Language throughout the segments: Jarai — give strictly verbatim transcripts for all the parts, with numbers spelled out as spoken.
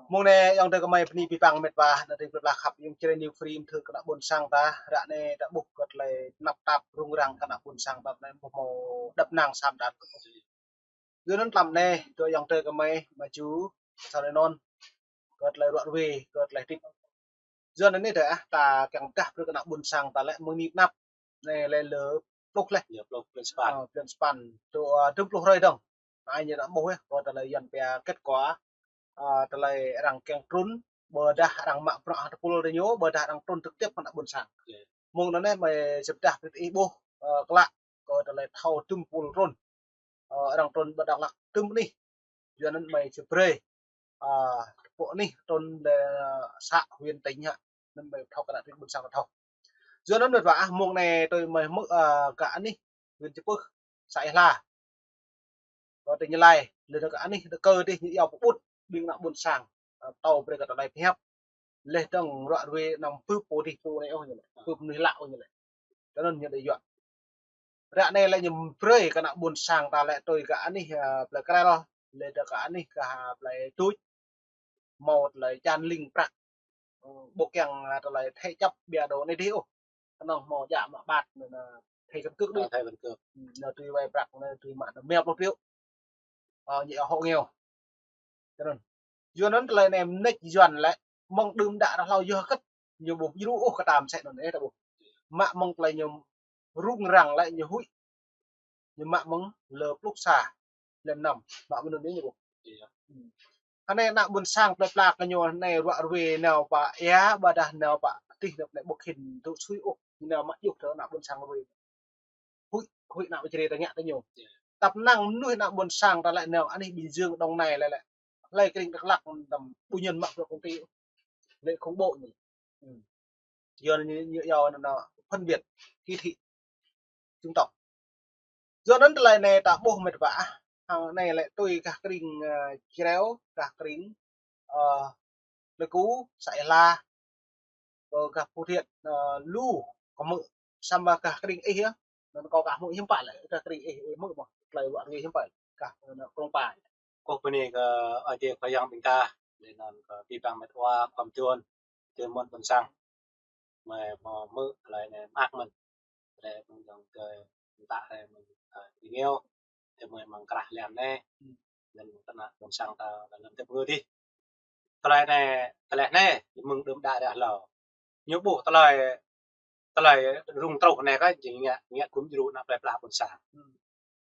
Mông anai ayŏng adơi gơmơi bơni abih bang mĕt wa, ană tring plơi pla khăp, ayŏng Jrai New Free mơthưr kơ ană ƀôn sang ta, ră anai ta ƀuh kơ tơlơi tơnap tap rŭng răng kơ ană ƀôn sang ta anai ƀu hmâo đăp năng sam đăp. Yua anŭn tlam anai, tui ayŏng adơi gơmơi mơ̆ ču, sa anai anŭn, kơ tơlơi ruă ruê, kơ tơlơi hơdip. Yua anŭn anai tơdah ta kiăng pơdah brơi kơ ană ƀôn sang ta lĕ mơ̆ng anai tơnap, anai lĕ lơ pluh leh. Lơ pluh, blan sapăn. Ơ, blan sapăn. Tơ, ơ, dŭm pluh hrơi dơ̆ng. Anai ñu dah ƀuh yơh, kơ tơlơi Yuan pia kết quả, ơ, tơlơi arăng kiăng trŭn, ƀôdah arăng mă bruă hăng tơpul tơ ñu, ƀôdah arăng trŭn trực tiếp kơ ană ƀôn sang. Mông anŭn anai mơi sĭt pơdah brơi ih ƀuh, ơ, klă, kơ tơlơi thâo dŭm tơpul trŭn. Ơ, arăng trŭn ƀơi Dak Lak dŭm anih. Yua anŭn mơi sĭt brơi, ơ, tơpul anih trŭn lĕ xã huyện tỉnh hă. Anŭn mơi thâo kơ ană tring ƀôn sang thâo. Yua anŭn mĕt wa ah, mông anai tui mơi hmư̆, ơ, gah anih huyện Čư̆ Pưh, xã Ia Hla. Kơ tỉnh Gia Lai, lĕ gah anih, kơ dih ñu iâu pơƀut ƀing ană ƀôn sang, ơ, tơl brơi kơ tơlơi pơhiăp. Leh dơ̆ng ruă ruê anăm bưp pô dih pô anai ôh ñu lĕ, bưp mơnuih lă ôh ñu lĕ. Tơ anŭn ñu đĭ yua. Ră anai lĕ ñu brơi kơ ană ƀôn sang ta lĕ tui gah anih, ơ, plơi Krel, lĕ dơ̆ng gah anih gah plơi Tuč. Hmâo tơlơi čan ling prăk. Ơ, ƀu kiăng, ơ, tơlơi thế chấp ƀiă dŏ anai dih ôh. Kơnơ̆ng hmâo djă mă ƀat anŭn, ơ, thẻ căn cước dih. Ơ, thẻ căn cước. Ơ, anŭn tui wai prăk, anŭn tui mă anŭn mĕp pluh triệu. Ơ, ñu hộ nghèo. Tơ anŭn. Yua anŭn tơlơi anai mơneč Yuan lĕ mơ̆ng đưm đă ră hlâo yơh kơ̆t ñu ƀu djru ôh kơ ta mơsĕ anŭn ih ta ƀuh. Mă mơ̆ng tơlơi ñu rŭng răng lĕ ñu huĭ. Ñu mă mơ̆ng lơ pluh sa, lơ năm, mă mơ̆ng anŭn ñu ƀuh. Anai ană ƀôn sang plơi pla kơ ñu anai ruă ruê nao pơ ia, ƀôdah nao pơ tih nao pơ anai ƀu khĭn tŭ sui ôh, nao mă juh tơ ană ƀôn sang ruê. Huĭ, huĭ ană Jrai ta ngă tơ ñu. Tăp năng mơnuih ană ƀôn sang ta lĕ nao anih Bình Dương, Đồng Nai lĕ lĕ. Hlơi kơ tring Dak Lak tăm ƀu ñen mă bruă công ty. Lĕ khủng bố ñu. Yua anŭn ñu, ñu iâu anŭn phân biệt kỳ thị chủng tộc. Yua anŭn tơlơi anai ta ƀuh mĕt wa ah. Hăng anai lĕ tui gah tring, ơ, Jrai, gah tring, ơ, Pleiku, xã Ia Hla, kơ gah Phú Thiện, ơ, lu, kơ hmư̆ samơ̆ gah tring ih yơh. Anŭn kâo aka hmư̆ hiư̆m pă lĕ, gah tring ih, ih hmư̆ mơ̆, tơlơi ruă ruê hiư̆m pă lĕ, gah, ơ, Krông Pa. Kơ bơni kơ Ơi Adai Khua Yang ƀing ta, lĕ anŭn kơ abih bang mĕt wa khua mơtuan, tơ mơ̆n ƀôn sang. Mơi hmâo hmư̆ tơlơi anai mơak mơ̆n. Tơlơi mơ̆ng dơ̆ng kơ mơta tơlơi mơ̆ng, ơ, ƀing ñu. Tơlơi mơ̆ng krah lăm anai. Anŭn tơnă ƀôn sang ta lăm tơpul dih. Tơlơi anai, tơlơi anai, mơ̆ng đưm đă ră hlâo. Ñu ƀuh tơlơi, tơlơi rŭng truh anai kơ jing ngă, ngă gum djru ană plơi pla ƀôn sang.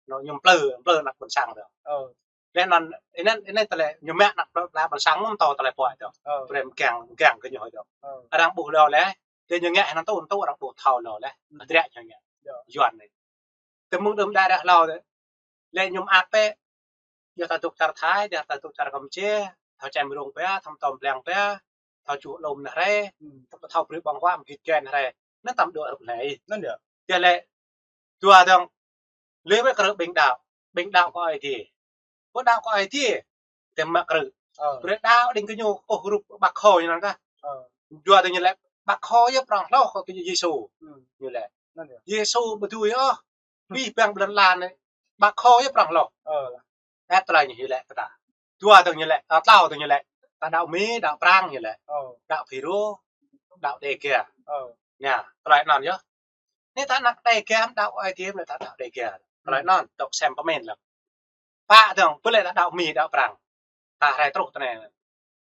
Anŭn ñu plư, plư ană ƀôn sang tơ. Ơ. Leh anŭn, anŭn, anŭn tơlơi ñu mă ană plơi pla ƀôn sang mơ̆n tơ tơlơi pơhiăp tơ. Ơ. Brơi mơgang, mơgang kơ ñu hơi tơ. Ơ. Arăng ƀuh hlâo leh, tơ ñu ngă anŭn tŭ, tŭ arăng ƀuh thâo hlâo leh. Ơ. Hơdră ñu ngă. Yơh. Yuan anai. Tơ mơ̆ng đưm đă ră hlâo tơ. Lĕ ñu mơak pĕ, yua ta dŏ čar Thái, yua ta dŏ čar Kampuchia, thâo čem rông pĕ, thâo mơtô mơblang pĕ, thâo čuh lŏm neh rai, thâo, thâo brơi ƀơ̆ng huă mơ̆ng git gai neh rai. Anŭn tăm dŏ rŭk anai. Anŭn yơh. Tơlơi dua dơ̆ng, lĕ wơ̆t krư̆ ƀing đaŏ, ƀing đaŏ kơ Ơi Adai. Ƀu đaŏ kơ Ơi Adai, tơ mă krư̆. Ơ. Brơi đaŏ đing kơ ñu, ôh, rup Bác Hồ ñu anŭn kah. Ơ. Dua dơ̆ng ñu lĕ, Bác Hồ yơh prŏng hloh kơ ñu Yêsu. Ñu lĕ. Anŭn yơh. Yêsu ƀu dưi ôh. Abih bang blan lan anai, Bác Hồ yơh prŏng hloh. Ơ. Ĕp tơlơi ñu lĕ kơ ta. Dua dơ̆ng ñu lĕ, ơ, tlâo dơ̆ng ñu lĕ. Ta đaŏ Mi, đaŏ Prang ñu lĕ. Ơ. Đaŏ Fulro, đaŏ Đêga. Ơ. Ñu, tơlơi anŭn yơh. Anai ta ană Đêga, đaŏ Ơi Adai, anai ta đaŏ Đêga. Tơlơi anŭn, dŏ sem pơmĭn lăm. Pă dơ̆ng, ƀu lĕ ta đaŏ Mi, đaŏ Prang. Ta rai truh tơ anai.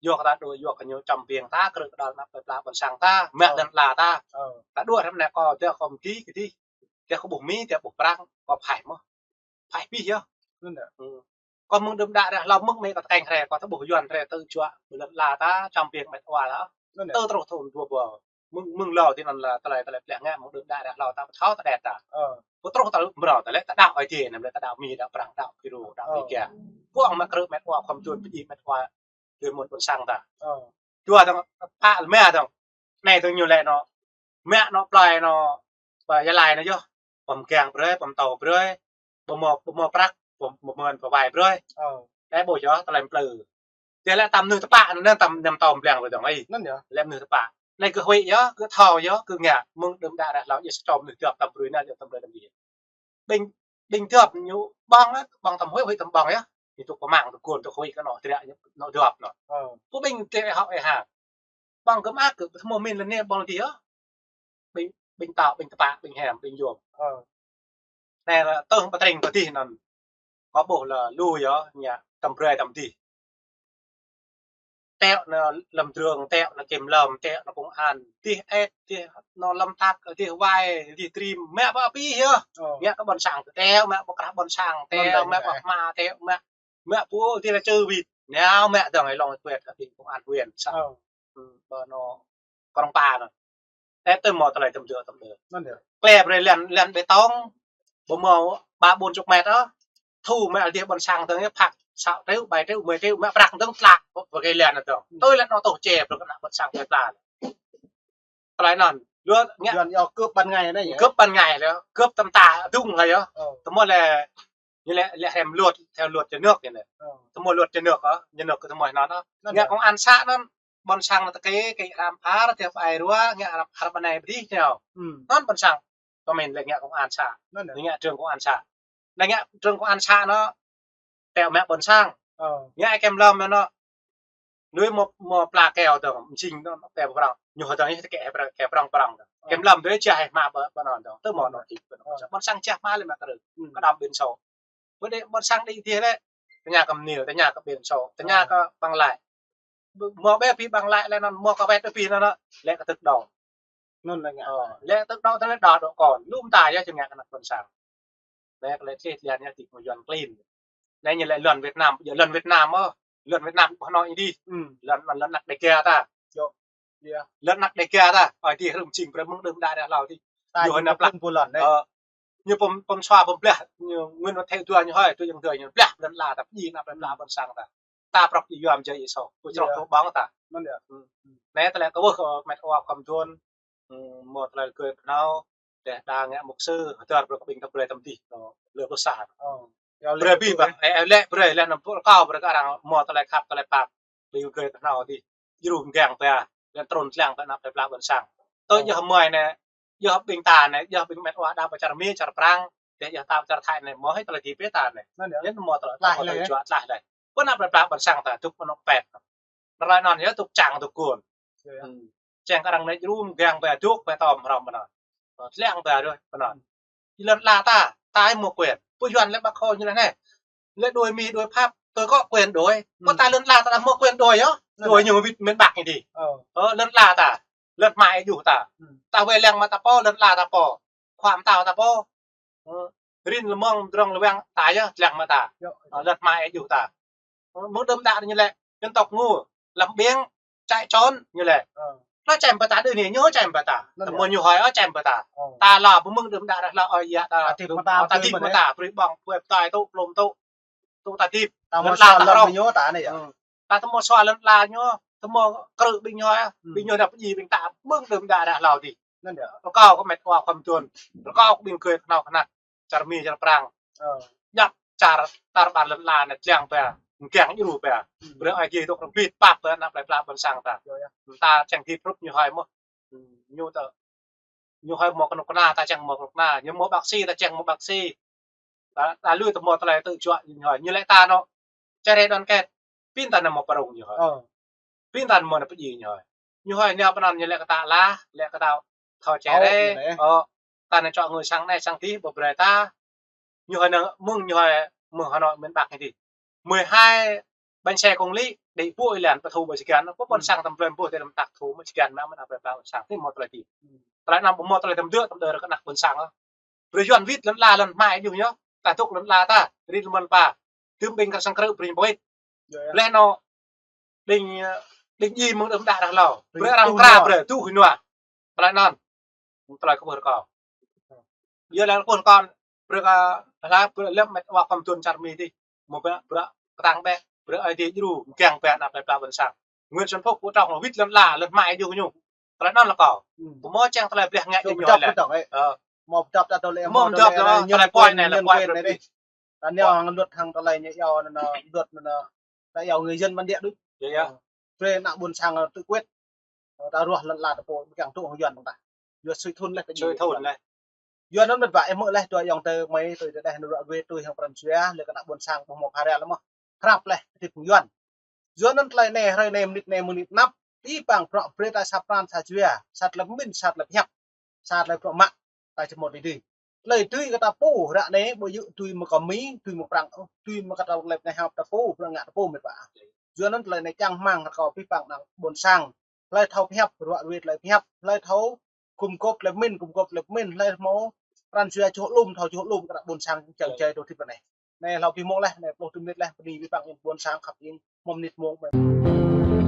Yua kơ ta đuaĭ, yua kơ ñu čăm ƀing ta, krư̆ kơđăl ană plơi pla ƀôn sang ta, mă lŏn ala ta. Ơ. Ta đuaĭ răm anai kơ, tơ kơ Mi kơ dih. Tơ kơ ƀuh Mi, tơ ƀuh Prang, kơ phaih mơ̆n. Phaih abih yơh. Anŭn yơh. Kơ mơ̆ng đưm đă ră hlâo mơ̆ng anai kơ tơkeng rai, kơ ta ƀuh Yuan rai tơ juă, ƀơi lŏn ala ta, čăm ƀing mĕt wa ta. Anŭn yơh. Tơ truh thŭn dua ƀô̆. Mơ̆ng, mơ̆ng hlâo tơ anŭn lĕ tơlơi, tơlơi pleh ngă, mơ̆ng đưm đă ră hlâo ta ƀu thâo ta đet ta. Ơ. Ƀu truh ta mrâo ta lĕ ta đaŏ Ơi Adai, anăm lĕ ta đaŏ Mi, đaŏ Prang, đaŏ Fulro, đaŏ Đêga. Ƀu ong mă krư̆ mĕt wa, khua mơtuan pơjing mĕt wa, tơ mơ̆n ƀôn sang ta. Ơ. Dua dơ̆ng, pă lĕ mă dơ̆ng. Anai dơ̆ng ñu lĕ anŭn. Mă anŭn plơi anŭn, ƀơi Gia Lai anŭn yơh. Pơm gang brơi, pơm tâo brơi. Ƀu hmâo, ƀu hmâo prăk, ƀu, ƀu hmâo pơwai brơi. Ơ. Anai ƀu yơh, tơlơi plư. Tơlơi lĕ tăm mơnuih tơpă, anŭn tăm, anăm tơm blang ƀơi dơ̆ng ai. Anŭn yơh. Lĕ mơnuih tơpă. Anai gơ̆ huĭ yơh, gơ̆ thâo yơh, gơ̆ ngă, mơ̆ng đưm đă ră hlâo, yơh sa čô mơnuih dŏp tăm brơi anai, dŏp tăm brơi tăm biă. Ƀing, ƀing dŏp ñu ƀơ̆ng, ƀơ̆ng tăm huĭ, huĭ tăm ƀơ̆ng yơh. Ñu tŭk pơmăng tơguan tơhuĭ kơ anŏ triă anŏ dŏp anŭn. Ơ. Pô ƀing triă hŏk ê ha. Ƀơ̆ng kơ mă kơ pơthâo mơ̆n lĕ anai ƀơ̆ng dih yơh. Ƀing, ƀing tao, ƀing tơpă, ƀing hiam, ƀing yôm. Ơ. Anai lĕ tơ̆ng pơtring pơdih anŭn. Kâo ƀuh lĕ lu yơh, ñu tăm brơi tăm dih. Teo anŭn lăm drông, teo anŭn kiểm lâm, teo anŭn công an, dih ĕt, dih anŭn lâm tắc, dih wai, dih trim, mă pơ abih yơh. Ơ. Mă kơ ƀôn sang, teo mă pơ krah ƀôn sang, teo mă pơ hma, teo mă, mă pô dih lĕ čơ wĭt. Nao mă dơ̆ng ai lŏng tuet kơ ƀing công an huyện, xã. Ơ. Ơ, ƀơ anŭn Krông Pa anŭn. Ĕt tơ hmâo tơlơi tơm dơ tơm dơ. Anŭn yơh. Klĕ brơi lăn, lăn bê tông, ƀu hmâo ba bốn chục mét ôh. Thu mă adih ƀôn sang dơ̆ng yơh phak sa triệu, bảy triệu, mười triệu, mă prăk dơ̆ng tlă, pơkơi lăn dơ̆ng. Tui lăn anŭn tŏh čê, brơi kơ ană ƀôn sang brơi pla. Tơlơi anŭn, luă ngă. Yuan yơh cướp ban ngày anai yơh. Cướp ban ngày lĕ, cướp tơm ta dŭng lĕ yơh. Ơ. Tơhmâo lĕ, ñu lĕ, lĕ hrăm luật, theo luật nhà nước ñu lĕ. Ơ. Tơhmâo luật nhà nước ôh, nhà nước kơ tơhmâo anŭn ôh. Anŭn yơh. Ngă công an xã anŭn, ƀôn sang anŭn tơkê, kơ hrăm phar, tơp ai rua, ngă hrăm phar ban ngày bơdih ñu. Ơ. Anŭn ƀôn sang, tơmĕn lĕ ngă công an xã. Anŭn yơh. Ngă trưởng công an xã. Anai ngă trưởng công an xã anŭn, teo mă ƀôn sang. Ơ. Ngă kiểm lâm anŭn, lui mă, mă pla keo dơ̆ng, msing anŭn, teo prong. Ñu hơdơ̆ng ñu tơkê prong, kê prong prong dơ̆ng. Ơ. Kiểm lâm đơi čah hma ƀơ, ƀơ anŭn dơ̆ng. Tơ hmâo anŭn đĭ, ƀơ anŭn. Ơ. Ƀôn sang čah hma lĕ mă kơ rơ. Ơ. Kơđăm ƀing sô. Ƀơ đe ƀôn sang đĭ dih lĕ, tơña kơ mơnil, tơña kơ ƀing sô, tơña kơ ƀăng lĕ. Mă ƀĕ pĭ ƀăng lĕ lĕ anŭn, mă kơ wet pĭ anŭn, lĕ kơ tơ̆k đô. Anŭn lĕ ngă. Ơ, lĕ tơ̆k đô tơlơi đa dŏ kon. Lŭm ta yơh čơngă kơ ană ƀôn sang. Lĕ kơ lĕ čih lian yơh ti mơ̆ Yuan klin. Anai ñu lĕ lŏn Việt Nam, yơh lŏn Việt Nam ôh. Lŏn Việt Nam ƀu hơnŏ ih đih. Ơ. Lŏn, lŏn, lŏn anăk Đêga ta. Yơh. Yơh. Lŏn anăk Đêga ta. Ơi dih rŭm čing brơi mơ̆ng đưm đă đah hlâo dih. Ta ñu ñu hơnăp pơpŭn lăk. Pô lŏn anai. Ơ. Ñu pơm, pơm sua pơm blah, ñu Nguyễn Văn Thiệu dua ñu hơi, tui yang dua ñu blah lŏn ala ta, pơdjai anăp lŏn ala ƀôn sang ta. Ta prŏk djai yuam djai ih sô, pơčrŏk tơ ƀơ̆ng ta. Anŭn yơh. Ơ. Anai tơlơi kơ ƀuh, ơ, met wa khŏm tuôn, ơ, hmâo tơlơi gơi pơnao, đeh đa ngă mục sư, hơdơr brơi kơ ƀing ta brơi tơm dih, ơ, lơ pơsa. Ơ. Brơi bih ƀă, ơ, ơ, lĕ brơi, lĕ anăm pŭ kâo brơi kơ arăng hmâo tơlơi khăp, tơlơi pap, ƀing gơi pơnao dih. Djru mgang pia, lĕ trŭn tlang pia anăp plơi pla ƀôn sang. Tơ yơh hmâo anai, yơh ƀing ta anai, yơh ƀing met wa đa pơ čar Mi, čar Prang, đe yơh ta pơ čar Thái anai, hmâo hơi tơlơi dih pia ta anai. Anŭn yơh. Anŭn hmâo tơlơi, tlaih lĕ. Tlaih lĕ. Pơ anăp plơi pla ƀôn sang ta, dŏ pơ anŏ pet. Tơlơi anŭn yơh dŏ čang dŏ guôn. Yơh. Ơ. Čang kơ arăng anai djru mgang pia dŏ pia tơm hrŏm pơ anŭn. Ơ, tlang pia rơh pơ anŭn. Lŏn ala ta, ta ih hmâo quyền. Pô Yuan lĕ ƀă khô ñu lĕ anai. Lĕ đuaĭ Mi đuaĭ Pháp, tui kơ quyền đuaĭ. Ơ. Pô ta lŏn ala ta ƀu hmâo quyền đuaĭ yơh. Anŭn yơh. Đuaĭ ñu wĭt miền Bắc ñu dih. Ơ. Ơ, lŏn ala ta. Lŏn hmai djuh ta. Ơ. Ta wai lăng mă ta pô, lŏn ala ta pô. Khua mơtao ta pô. Ơ. Rin lơmơ̆ng drŏng lơwang ta yơh, lăng mă ta. Yơh. Ơ, lŏn hmai djuh ta. Ơ, mơ̆ng đưm đă ñu lĕ, dân tộc Ngô, lăm ƀing, chạy trốn ñu lĕ. Ơ. Ñu čem pơ ta đưm anai, ñu čem pơ ta. Anŭn yơh. Tơhmâo ñu hơi ơ čem pơ ta. Ơ. Ta lŏ ƀu mơ̆ng đưm đă đah hlâo ơi yă ta. Ta dĭp mơ̆ ta, ta dĭp mơ̆ ta, brơi ƀơ̆ng, brơi pơtơi tŭ, plŏm tŭ, tŭ ta dĭp. Ta hmâo sua lŏn ala ñu ta anai yơh. Ơ. Ta tơhmâo sua lŏn ala ñu, tơhmâo krư̆ ƀing ñu yơh. Ơ. Ƀing ñu anăp pơdjai ƀing ta mơ̆ng đưm đă đah hlâo dih. Anŭn yơh. Rơkâo kơ met wa khŏm tuôn. Rơkâo kơ ƀing gơi pơnao kơnăk. Čar Mi, čar Prang. Ơ. Djăp čar, čar ƀar lŏn ala anai tlang pia, mgang djru pia. Ơ. Brơi ơi dih dŏ rơbit pap pia anăp plơi pla ƀôn sang ta. Yơh, yơh. Ta čang dĭp rup ñu hơi mơ̆. Ơ, ñu ta, ñu hơi hmâo kơnuk kơna, ta čang hmâo kơnuk kơna. Ñu hmâo bác sĩ, ta čang hmâo bác sĩ. Ta, ta lui tơhmâo tơlơi tŭ juă ñu hơi. Ñu lĕ ta anŏ, čơrê đoàn kết. Pin ta anăm hmâo prong ñu hơi. Ơ. Pin ta anăm hmâo anăp pơdjai ñu hơi. Ñu hơi nao pơ anŭn ñu lĕ kơ ta lah, lĕ kơ ta thâo čơrê. Ơ, ta anai čŏk ngui sang anai sang dih, ƀu brơi ta. Ñu hơi nao mơ̆ng, ñu hơi mơ̆ng Hà Nội miền Bắc ñu dih. Mười hai bánh xe công lý, đĭ ƀu ih lăng, ta thu ƀơi čơgan, ƀu ƀôn sang tơm brơi ƀu, tơm tak thu, mă čơgan, mă mơ̆n ăp plơi pla ƀôn sang, tơhmâo tơlơi dih. Tơlơi anăm ƀu hmâo tơlơi tơm dơ̆, tơm dơ̆ rơkơ anăk ƀôn sang, ơ. Brơi Yuan wĭt lŏn ala lŏn hmai djuh ñu, ta dŏ lŏn ala ta, rin mơ̆n pa. Tơm ƀing kơ sang krư̆ brơi ñu wĭt. Yơh, yơh. Lĕ anŏ, đing, đing djai mơ̆ng đưm đă đah hlâo. Brơi arăng kra, brơi tuh hĭ nua. Tơlơi anŭn. Tơlơi kơ ƀuh rơkâo. Yơh lĕ kơ ƀuh rơkâo, brơi kơ, hla, brơi lĕ met wa khŏm tuôn čar Mi dih. Hmâo ƀă, brơi kơtang ƀĕ, brơi ơi dih djru, mgang pia anăp plơi pla ƀôn sang. Nguyễn Xuân Phúc ƀu trŏng wĭt lŏn ala, lŏn hmai djuh ñu. Tơlơi anŭn lĕ kâo. Ơ. Ƀu hmâo čang tơlơi ƀlĕh ngă ñu lĕ. Ơ. Hmâo pơdŏp ta tơlơi, hmâo pơdŏp ta tơlơi, tơlơi pơdŏp ta. Anai hăng luật hăng tơlơi ñu iâu anŭn, luật anŭn, ta iâu người dân bản địa đôč. Yơh, yơh. Ơ. Brơi ană ƀôn sang tự quyết. Ơ, ta ruah lŏn ala ta pô, mơ̆ kiăng tŭ hăng Yuan ƀơ̆ng ta. Yuan sui thun leh, ta sui thun leh. Yuan anŭn mơ̆n ƀă, ih hmư̆ leh, dua ayŏng adơi mơi tui tơdeh anŭn ruă due tui hăng pran jua, lĕ kơ ană ƀôn sang ƀu hmâo phara lĕ mơ̆. prap leh, tip pơyuan. Yua anŭn tơlơi anai, hrơi anai, mơnit anai, mơnit anăp, abih bang bruă brơi ta sa pran, sa jua, sa tơlơi pơmĭn, sa tơlơi pơhiăp, sa tơlơi bruă mă, ta či mŭt tui. Tơlơi tui kơ ta pô, ră anai, ƀu djơ̆ tui mơ̆ng kơ Mi, tui mơ̆ng Prăng, ôh, tui mơ̆ng kơ ta lĕp anai hăp ta pô, bruă ngă ta pô, met wa. Yua anŭn tơlơi anai čang rơmang rơkâo abih bang ană ƀôn sang. Hlơi thâo pơhiăp, ruă ruai tơlơi pơhiăp, hlơi thâo gum gôp tơlơi pơmĭn, gum gôp tơlơi pơmĭn, hlơi hmâo pran jua čuh lŏm, thâo čuh lŏm, kơ ană ƀôn sang čang jai dŏ tip ră anai. Anai hlâo abih mông leh, anai pluh mơnit leh, bơni abih bang ƀôn sang khăp ing, mơnit mông.